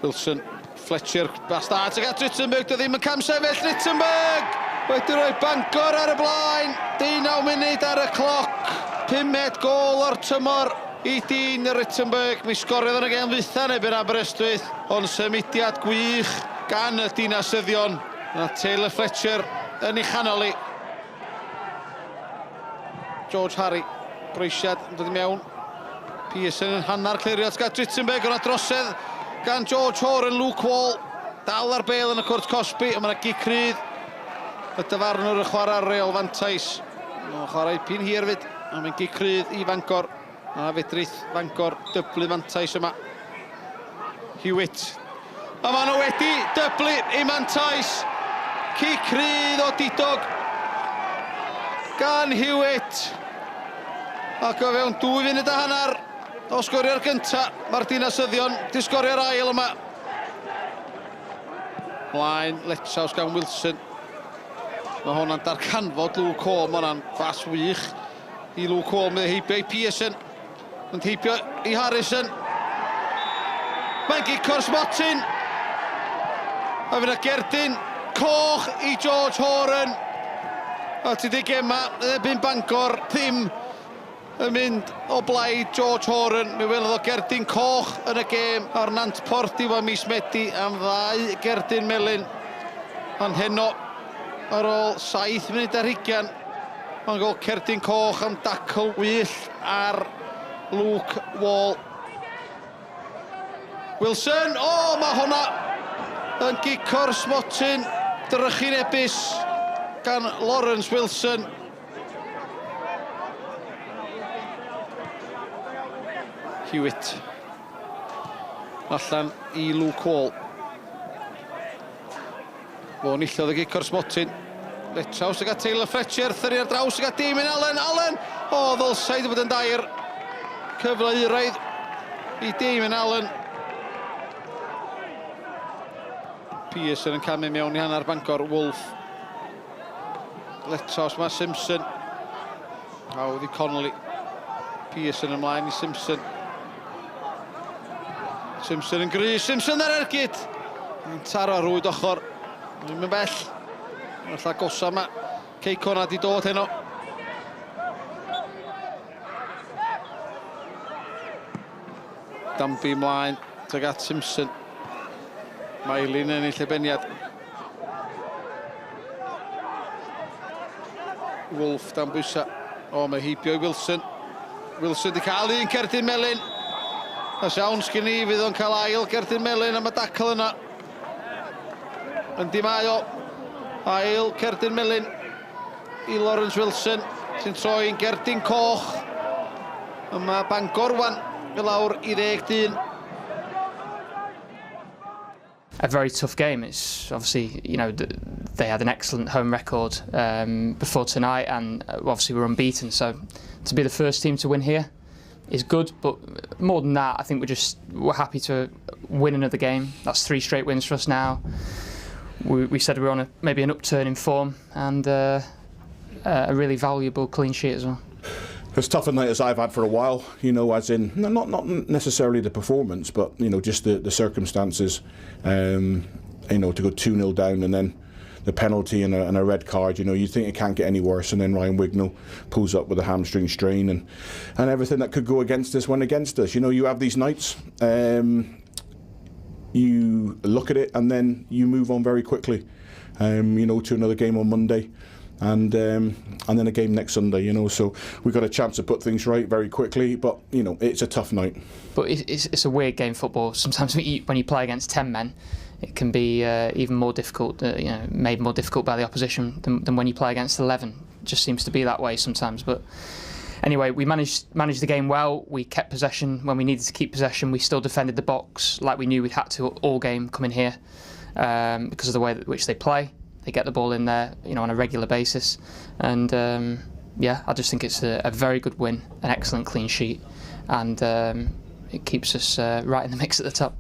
Wilson, Fletcher, bas da tuag at Rittenberg, dy ddim yn camsefyll, Rittenberg! Wedi rhoi Bangor ar y blaen, 19 munud ar y cloc, pumed gôl o'r tymor i dîn Rittenberg. Mi sgoriodd yn y gêm ddwytha yn erbyn Aberystwyth, ond symudiad gwych gan y dinasyddion. A Taylor Fletcher yn ei chanol hi. George Harry, groesiad yn dod i mewn. Pearson yn hanner clirio at Gat Rittenberg, o'na drosedd gan George Horan, Luke Wall. Dal ar bel yn y cwrt cosbi, ond mae'na gic rydd. Y dyfarnwr yn chwarae reol fantais. Mae'n chwarae pin hir fyd, ond mae'n gic rydd i Fangor. A fedrith Fangor dyblu mantais yma. Hewitt. A maen nhw wedi dyblu eu mantais. Cic rhydd o didog gan Hewitt. Ac o fewn 2 funud a hanner o sgorio'r gynta, mae'r dinasyddion di sgorio'r ail yma. Mlaen, Letsaws gan Wilson. Mae hwnna'n darganfod Luke Hall, mae hwnna'n fas wych i Luke Hall, mae heibio i Pearson. Mae'n heibio i Harrison. Mae'n gico'r smotyn. A fydd y gerdyn coch i George Horan. A ti di gema yn erbyn Bangor ddim yn mynd o blaid George Horan. Mi welodd o gerdyn coch yn y gêm ar Nantporth diwedd mis Medi am ddau gerdyn melyn. Ond heno, ar ôl 7 munud ar hugain, mae'n gol cerdyn coch am dacl wyllt ar Luke Wall. Wilson, o, oh, mae hwnna yn gico'r smotyn drychinebus gan Lawrence Wilson. Hewitt. Allan i Luke Hall. Fo nillodd y gic o'r smotyn. Letraws ag at Taylor Fletcher, thyrru ar draws ag at Damien Allen. Allen! O, ddylsai wedi bod yn dair. Cyfle euraidd i Damien Allen. Pearson yn camu mewn i hanner Bangor. Wolf. Letraws mae Simpson. Hawdd i Connolly. Pearson ymlaen i Simpson. Simpson yn gry. Simpson ar ergyd! Yn taro rwyd ochr. Ddim yn bell. Mae'r agosa yma. Cei Connah di dod heno. Danby ymlaen tuag at Simpson. Mailyn yn ei llebeniad. Wolf dan bwysa. O, mae heibio i Wilson. Wilson di cael un cerdyn melyn. A siawns gen i fydd o'n cael ail gerdyn melyn am y dacl yna. Yndi mae o. Ail cerdyn melyn i Lawrence Wilson sy'n troi'n gerdyn coch. Yma Bangor wan i lawr i ddeg dyn. A very tough game. It's obviously, you know, they had an excellent home record um, before tonight and uh, obviously we're unbeaten. So to be the first team to win here is good. But more than that, I think we're just we're happy to win another game. That's three straight wins for us now. We, we said we we're on a, maybe an upturn in form and uh, a really valuable clean sheet as well. As tough a night as I've had for a while, you know, as in not not necessarily the performance, but you know, just the, the circumstances. Um, you know, to go 2 0 down and then the penalty and a, and a red card, you know, you think it can't get any worse. And then Ryan Wignall pulls up with a hamstring strain and, and everything that could go against us went against us. You know, you have these nights, um, you look at it and then you move on very quickly, um, you know, to another game on Monday. And um, and then a game next Sunday, you know. So we got a chance to put things right very quickly, but you know it's a tough night. But it's, it's a weird game, football. Sometimes when you, when you play against ten men, it can be uh, even more difficult, uh, you know, made more difficult by the opposition than, than when you play against 11. It just seems to be that way sometimes. But anyway, we managed managed the game well. We kept possession when we needed to keep possession. We still defended the box like we knew we'd had to all game coming here um, because of the way that which they play. They get the ball in there, you know, on a regular basis, and um, yeah, I just think it's a, a very good win, an excellent clean sheet, and um, it keeps us uh, right in the mix at the top.